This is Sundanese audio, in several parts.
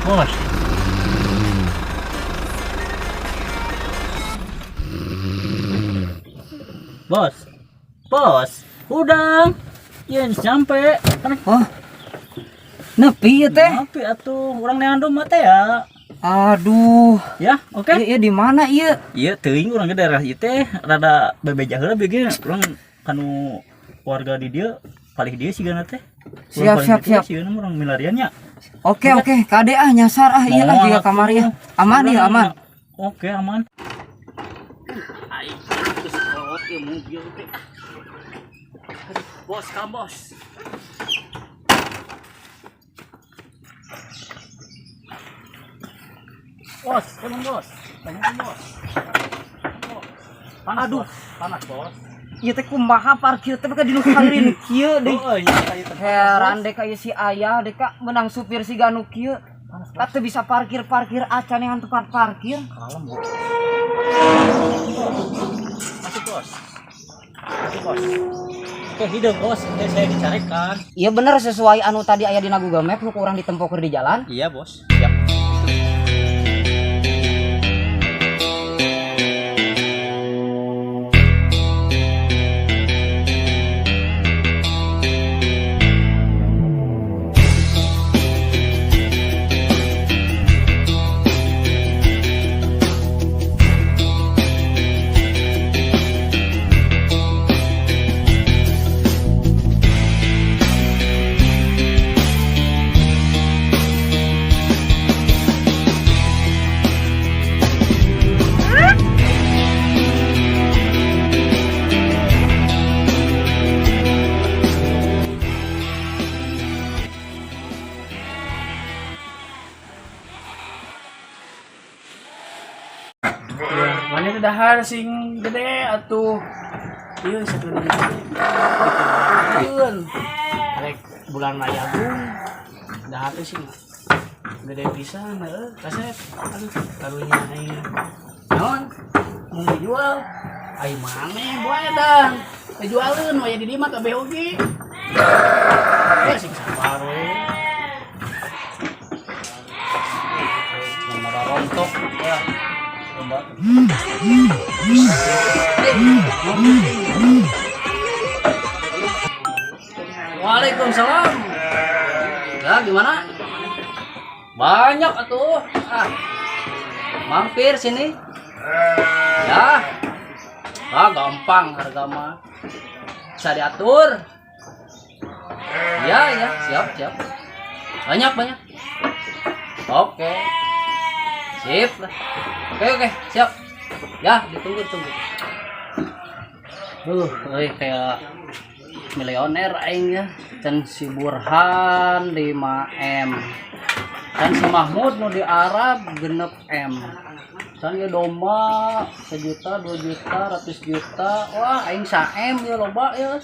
Bos. Bos. Bos, udang. Yen sampai. Kan Oh. Nepi ieu teh. Nepi atuh, urang neangan domba teh ya. Aduh. Ya, oke. Ieu ieu di mana ieu? Iya, teuing urang ke daerah ieu teh rada bebeja heula bieu ge urang kanu warga di dieu palih dieu sigana teh. Urang Siap, paling siap, ditu siap. Sigana urang milarian nya. Oke, oke, kade ah nyasar ah ieu ah Moal jiga kamari ya. Aman ieu aman. Oke, aman. Aing geus kolot ieu mobil teh. Bos, kam bos. Bos, tolong bos. Tanya bos. Panas, Aduh. bos. Panas, bos. Ieu teh kumaha parkir teh ka dinu kalirin kieu deui. Oh, iya, tadi tempat, Heran bos. deh kayak si ayah deh kak menang supir si ganu kieu. Panas, bos. Kak teu bisa parkir-parkir acan yang tempat parkir. Kalem, bos. Masuk, bos. Masuk, bos. Oke, hidup, bos. Nanti saya dicarikan. Iya bener sesuai anu tadi aya dina Google Map nu kurang ditempoker di jalan. Iya, bos. Siap. Mana itu dahar sing gede atuh. Ieu sakeudeung teh. Dikeun. Arek bulan Rayagung dahar teh sing gede pisan heueuh kasep. Aduh, karunya aing. Naon? Mun dijual ai maneh bae dan. Dijualeun we di dieu mah kabeh oge. Ya sing sabar we. Nomor rontok. Ya. Domba. Waalaikumsalam. Ya, gimana? Banyak atuh. Ah. Mampir sini. Ya. Ah, gampang harga mah. Bisa diatur. Ya, ya, siap, siap. Banyak, banyak. Oke. Sip lah. Oke, oke, siap. Ya, ditunggu, tunggu. Kayak milioner aing ya. Dan si Burhan 5M. Dan si Mahmud nu di Arab genep M. Dan ya domba sejuta, 2 juta, ratus juta. Wah, aing sa M ya loba ya.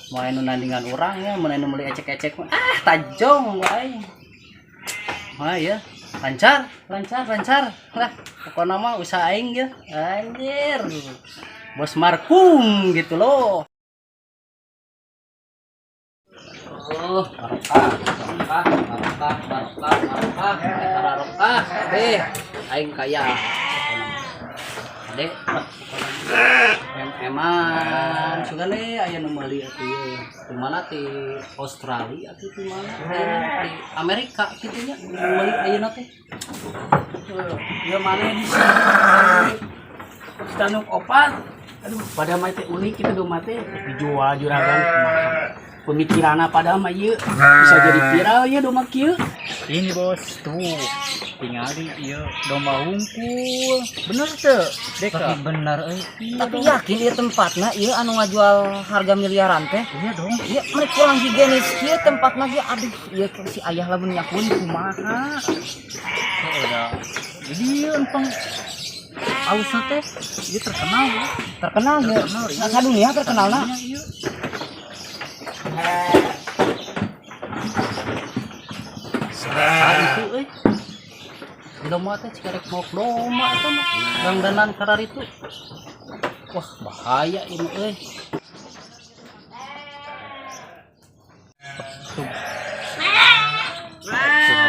Mau nu nandingan urang ya, mun anu meuli ecek-ecek mah, ah tajong wae. Wah ya, lancar, lancar, lancar. Lah, pokoknya mah usaha aing ya. Anjir. Bos Markum gitu loh. Oh, barokah, barokah, barokah, barokah, barokah, barokah. Deh, aing kaya. Dek, em-eman, sugan deh, aya nu meuli atuh ieu. Di mana di Australia atuh di mana? Di Amerika kitu nya nu meuli ayeuna teh. Ieu maneh di sini. Stanuk opat. Aduh, pada mah teh unik kitu domba teh dijual juragan kumaha. Pemikiranna pada mah ieu bisa jadi viral ieu domba kieu. Ini bos, tuh tingali ieu domba hungkul. Bener tuh, Deka. Tapi bener euy. Tapi yakin ieu tempatna ieu anu ngajual harga miliaran teh. Iya dong. Ieu mereka kurang higienis kieu tempatna ge aduh ieu si ayah lamun nyakuan kumaha. Oh, udah. Jadi ieu empang ausna teh ieu terkenal ya. Terkenal ya. Terkenal, iya. Sa dunia terkenalna. Iya, ieu. Ah, itu euy. Domba teh cikarek mau domba eta mah. Dangdanan karar itu. Wah, bahaya ini euy. Tuh.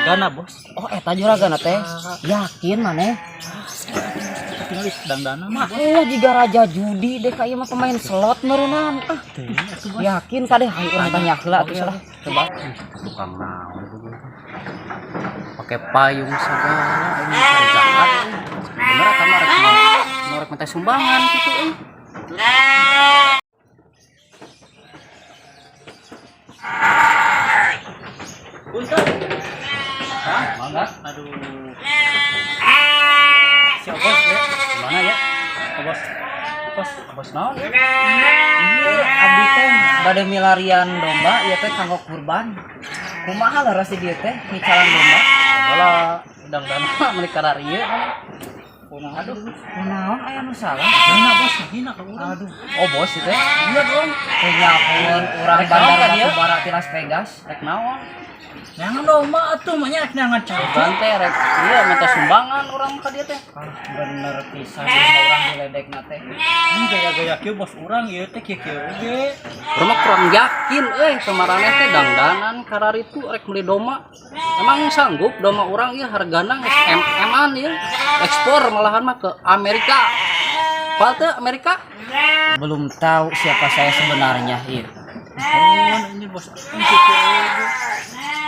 Juragana, Bos. Oh, eta juragana teh. Yakin maneh? Tinggal dangdana mah. Oh, jiga raja judi deh ka ieu mah, pemain slot meureunnan. Ah, yakin kade, hayu urang tanya heula atuh salah. Coba tukang naon itu pakai payung segala ini cari zakat bener atau mah rek mau rek minta sumbangan gitu eh. Punten. Hah, mangga. Aduh. Si Obos ya. Gimana ya? Obos. Bos. Bos naon ya? Ieu abdi teh bade milarian domba ieu teh kanggo kurban. Kumaha leres di dieu teh ngicalan domba? Bola dangdana meuli kararieu. Kumaha, aduh. Kunaon, aya nu salah? Hina, Bos, hina ka urang. Aduh, Oh, bos itu teh. Iya dong. teu nyahoeun urang Rek naon bandar ka dieu? batu bara ti Las Vegas. Rek naon? Neangan domba atuh mah nya rek neangan cangcut. Ban teh rek iya minta sumbangan urang ka dieu teh. Ah, bener pisan ieu mah urang diledekna teh. Ini gaya-gaya kieu bos urang ieu teh kieu-kieu oge. Urang mah kurang yakin euy, kemaraneh teh dangdanan kararitu rek meuli domba. Emang sanggup domba urang ieu hargana geus M-an ieu. Ekspor malahan mah ke Amerika. Pal teu Amerika? Belum tahu siapa saya sebenarnya, iya. Oh, ini bos urang kieu-kieu oge.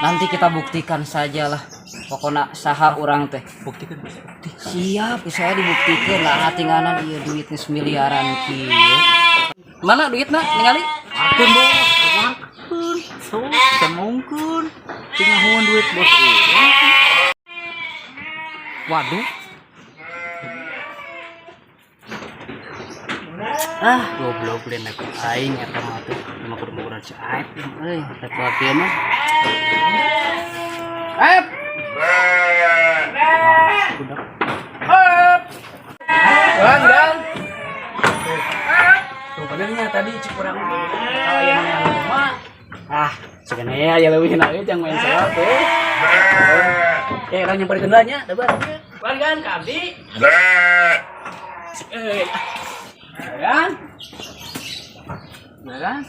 Nanti kita buktikan sajalah. Pokoknya saha urang teh. Buktikan, Bos. Bukti. Siap, saya dibuktikan lah tinggalan ieu duit geus miliaran kieu. Mana duitna ningali? Keluarkeun, Bos. Keluarkeun. Sok, cemongkeun. Tingahuan duit bos urang. Waduh. Ah, goblok lain aku aing eta mah tuh. Emang kudu bogoran si Aep euy, rek latihan mah. Aep. Ah, budak. Gan, gan. Tuh benernya tadi cik urang kalau yang yang rumah. Ah, sebenarnya ya leuwih na euy jang main slot tuh. Eh, urang nyamperkeun heula nya, debat. Gan, gan, ka abdi. Eh. Gan. Gan.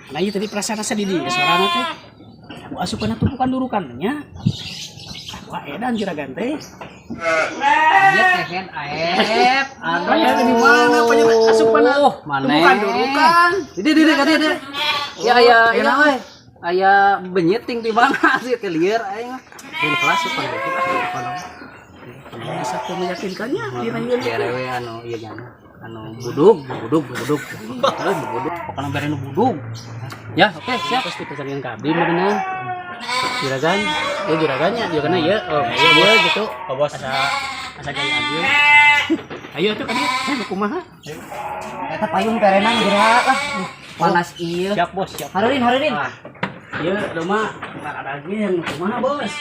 Nah, ieu tadi perasaan rasa di dieu sorana teh. Aku asup kana tumpukan durukan nya. Wah, edan juragan teh. Dia teh Aep. Aduh. Aya di mana banyak asup kana Oh, mana? tumpukan durukan. Di di di di di. Ya aya Aya ya naon? Aya benyiting di mana sih teh lieur aing mah. Di kelas pan gitu ah. Bisa teu meyakinkannya dina ieu. Berewe anu ieu nya anu budug, budug, budug. Terus budug, pokoknya bere nu budug. Ya, oke, siap. Terus dipesangkeun ka abdi meureunna. Juragan, ieu juragannya, juraganna ieu. Oh, ieu ieu gitu. Oh, Bos. Asa asa gaya abdi. Ayo atuh ka dieu, eh kumaha? Eta payung perenang gerak lah. Panas ieu. Siap, Bos, siap. Harerin, harerin. Ah. Ieu domba daging kumaha, Bos?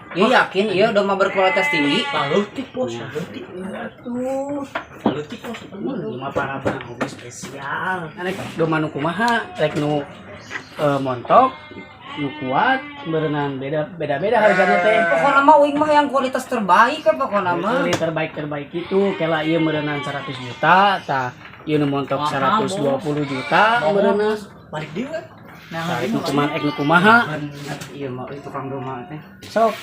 Ieu yakin ieu domba berkualitas tinggi. Leutik, Bos, leutik. Atuh. Leutik, Bos. Domba para benang oge spesial. Rek domba nu kumaha? Rek nu montok, nu kuat, berenang beda beda-beda harganya teh. Pokoknya mah uing mah yang kualitas terbaik kan pokoknya mah. Ini terbaik terbaik itu kela ieu meureunan 100 juta, tah ieu nu montok Mahal, 120 juta meureunna. Balik deui we. Tah rek nu kumaha, rek nu kumaha? Iya mah euy tukang domba teh. Sok.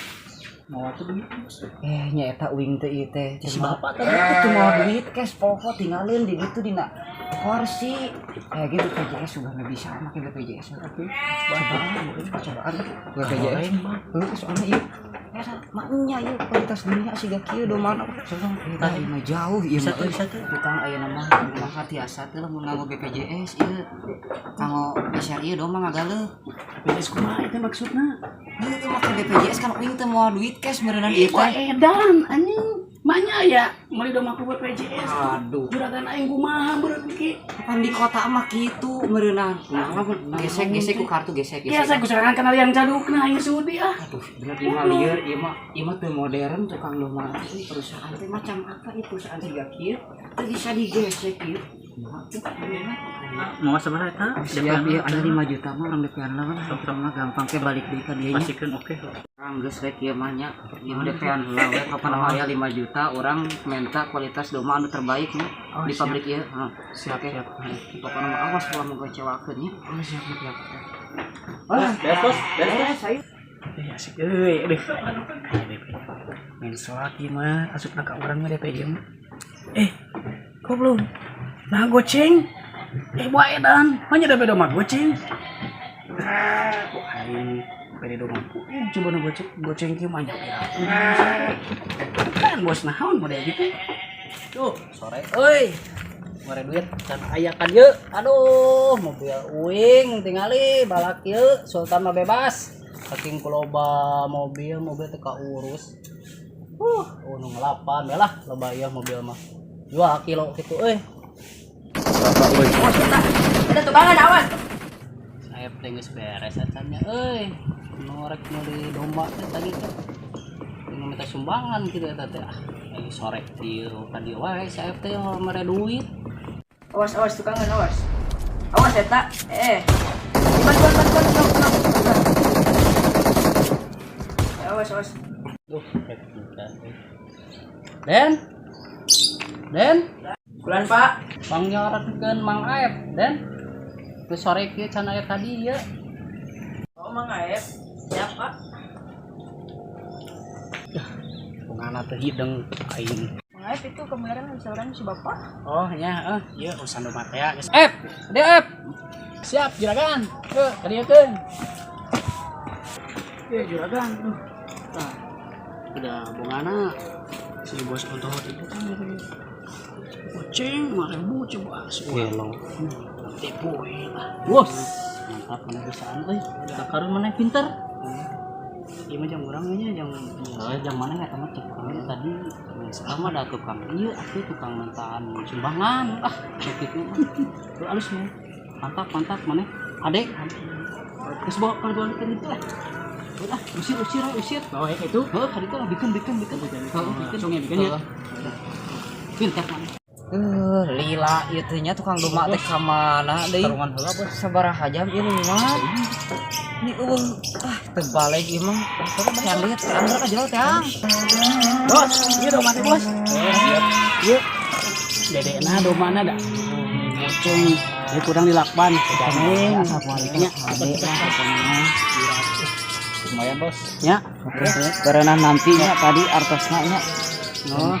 Mau atuh duit, Bos. Eh nya eta uing teh ieu teh. Si bapak tadi. Itu mau duit cash poho tinggalin di ditu dina kursi. Kayak gitu BPJS sudah nggak bisa make BPJS. Oke. Cobaan, cobaan BPJS. Heuh, soalnya ieu eta maknya ieu kualitas dunia siga kieu domba. Eta ieu mah jauh ieu Bisa mah. tuh, Euy. bisa tuh. Tukang ayeuna mah kumaha tiasa teh lamun nganggo BPJS ieu. Kanggo meser ieu domba ngagaleuh. BPJS kumaha itu maksudna? Heuh, make BPJS kan uing teh moal duit cash meureunan ieu Wah teh. edan anjing. Manya ya meuli domba ku BPJS. Aduh. Juragan aing kumaha beureun ki? Pan di kota mah kitu meureunan. Kumaha mun gesek-gesek ku kartu gesek Ya gesek. saya kuserangan kana yang cadukna aing sudi ah. Aduh, bener ieu mah lieur, ieu mah teu modern tukang domba teh. Perusahaan teh macam apa ieu perusahaan siga kieu? Teu bisa digesek ieu. Kumaha tuh bener. Mau sabaraha eta? Siap ieu ada 5 juta mah urang DP-an lah mah. Mah gampang ke balik deui ka dieu nya. Pasikeun oke. Urang geus rek ieu mah nya. Ieu mah DP-an heula we kapan mah aya 5 juta urang minta kualitas domba anu terbaik nya di pabrik ieu. Heeh. Siap, Oke. siap. Pokokna mah awas ulah mengecewakeun nya. Oh, siap, siap. Bos, beres, Bos. Beres, Bos. Beres ayo. Asik euy, aduh. Aya DP. Main selak ieu mah, asupna ka urang mah DP ieu mah. Eh, goblok. Nah goceng. Eh, buah edan. Manya DP domba goceng. Ah, ku aing PD domba. Coba nu goceng, goceng kieu mah nya. Kan bos naon model gitu. Tuh, sore euy. Mere duit can aya kan ye. Aduh, mobil uing tingali balak ye, Sultan mah bebas. Saking kuloba mobil, mobil teu kaurus. Oh nu ngelapan ya lah, loba ieu mobil mah. 2 kilo gitu euy. Ada tukangan, awas. Saya teh geus beres acan nya euy. Nu rek meuli domba teh tadi teh. Nu minta sumbangan gitu eta teh. Ah, ini sore dieu ka dieu wae si Aep teh mere duit. Awas, awas tukangan, awas. Awas eta. Eh. Bantuan, bantuan, bantuan, bantuan. Awas, awas. Duh, rek hujan euy. Den. Den, Bulan, Pak. Pangnyoretkeun Mang Aep, Den. Geus sore kieu can aya tadi ya. Oh, Mang Aep. Siap, Pak. Pungana teh hideng aing. Mang Aep itu kemarin misalkan si Bapak. Oh, nya, eh, ieu urusan domba teh geus. Ep, dia Ep. Siap, juragan. Ke, kadieukeun. Eh, juragan. Tuh. Tah. Udah bongana si bos ontohot itu kan goceng 5.000 coba asli. Gelo. Tipu we lah. Bos. Mantap mana bisaan euy. Sakarun mana pinter. Ieu mah jam urang nya jam. Oh, jam mana eta mah cek urang tadi. Sekarang mah ada tukang ieu atuh tukang mintaan sumbangan. Ah, kayak gitu. Tuh alus nih. Mantap, mantap mana? Adek. Terus bawa kalau kan itu lah. Udah, usir, usir, usir. Oh, ya itu. Heuh, kali itu lah bikin, bikin, bikin. Heuh, bikin. Langsung ya bikin ya. Pinter mana? Lila ieu teh nya tukang domba teh ka mana deui? Tarungan heula, Bos. Sabaraha jam ieu mah? Ini eueuh ah teu balik ieu mah. Can lihat teh anggar ka jero teh. Ang. Bos, ieu domba teh, Bos. Siap. Ieu. Dedekna dombana da. Goceng. Ieu kurang dilakban. Goceng. Nya, Lumayan, Bos. nya. Karena nantinya tadi artosna nya. Oh.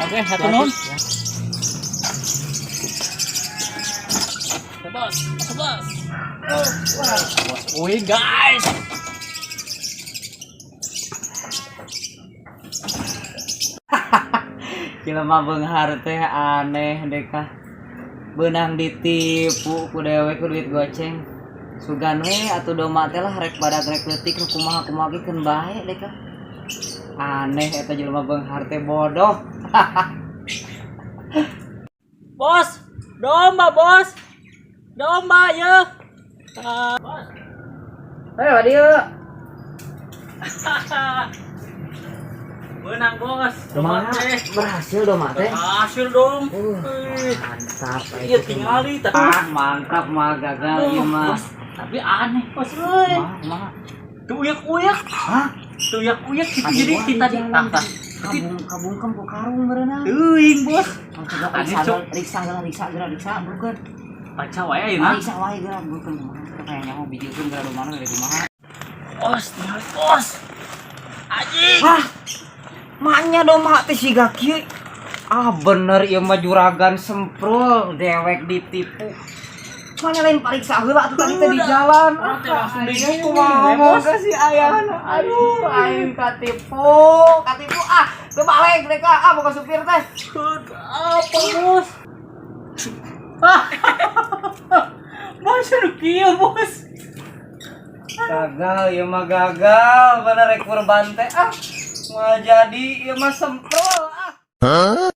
Oke, satu nun. Bos, bos. Bos, wih guys. Jelema beunghar teh aneh deh kah. Beunang ditipu ku dewe ku duit goceng. Sugan we atuh domba teh lah rek badag rek leutik nu kumaha kumaha ge keun bae deh kah. Aneh eta jelema beunghar teh bodoh. Bos, domba bos. Domba ya. Ayo dieu. Menang bos. Domba teh. Berhasil domba teh. Berhasil dong. Wih. Mantap. Iya tingali tapi Ah, mantap mah gagal ieu mah. Bos, tapi aneh bos euy. Mah, mah. Tuyak-uyak. Hah? Tuyak-uyak gitu jadi kita di tah tah. Kabung kabungkem ku karung berenang. Teuing bos. Coba Aneh, riksa Cok. riksa geura riksa geura riksa bukeun. Baca wae ayeuna. Riksa wae geura bukeun kumaha. Kayaknya mau bijilkeun geura domana dari kumaha. Bos, tingali bos. Anjing. Hah? Maknya domba teh siga kieu. Ah bener ieu mah juragan semprul dewek ditipu. Mana lain pariksa heula atuh tadi teh di jalan. Urang teh langsung Aing bingung, kumaha bos. ka si ayahna. Aduh, aing katipu, katipu ah, teu balik deh ka. Ah, boga supir teh. Apa bos? Bos nu kieu bos. Gagal ieu mah gagal, bener rek kurban teh ah. Moal jadi ieu mah semprul ah.